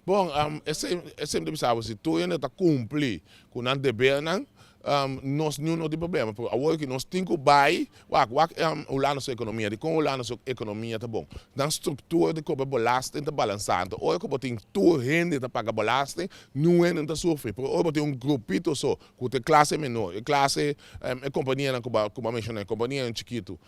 Bon, esei mi ta bisa bo, si tur hende ta kumpli ku nan debernan, nos niun no tin problema. Pero awor ki nos tin ku bai, wak, wak Hulanda su ekonomia, dikon Hulanda su ekonomia ta bon? Nan struktura di kobra belasting ta balansá. Anto ora ku bo tin tur hende ta paga belasting, niun hende no ta sufri. Pero ora bo tin un grupito so ku ta e klase menor, e klase, e kompanianan ku bo a menshoná, e kompanianan chikitu,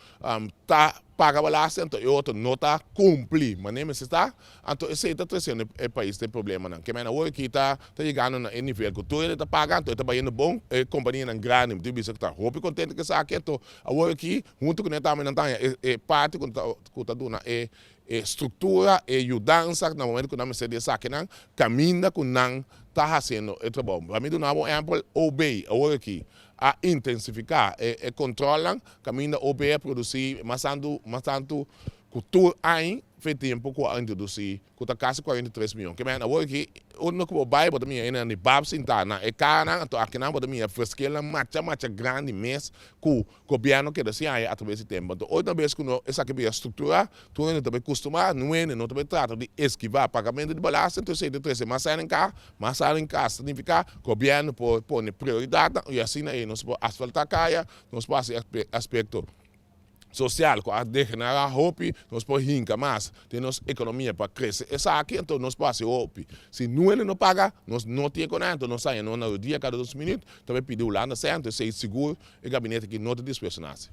ta paga belasting, anto e otro no ta kumpli manera mester ta. Anto esei ta tresiendo e pais den problemanan. Ke mena awor aki ta ta yegando na e nivel ku tur hende ta paga, anto e ta bayendo bon. E kompanianan grandi mi tin bisa ku ta hopi kontento ku esaki. Anto awor aki huntu ku nan tambe nan ta haña e e parti ku ta ku ta duna e e struktura, e yudansa na momento ku nan mester di esakinan kaminda ku nan ta hasiendo e trabou. Pa mi duna bo un ehèmpel, OB awor aki a intensifiká e e kontrolnan kaminda OB a produsí mas tantu mas tantu ku tur aña fe tempu ku a introdusí ku ta kasi 43 mion. Ke men awor aki unda ku bo bai bo ta mira hende nan di bab sintá na e karanan, anto akinan bo ta mira freskelnan macha macha grandi mes ku gobièrnu keda sin haña atraves di tempu. Anto otra bes ku no esaki bira strukturá, tur hende ta bai kustumá, nu hende no ta bai trata di eskivá pagamentu di belasting, anto esei ta trese mas sèn den ka, mas sèn den kas ta nifiká gobièrnu por pone prioridatnan i asina ei nos por asfaltá kaya, nos por hasi aspekto sosial ku a degenerá hopi, nos por hinka mas den nos ekonomia pa krese esaki, anto nos por hasi hopi. Si nuele no paga, nos no tin ekonomia, anto nos haña nos na rodia kada 2 minüt, ta bai pidi Hulanda sèn, anto esei sigur e gabinete aki no ta dispuesto na hasi.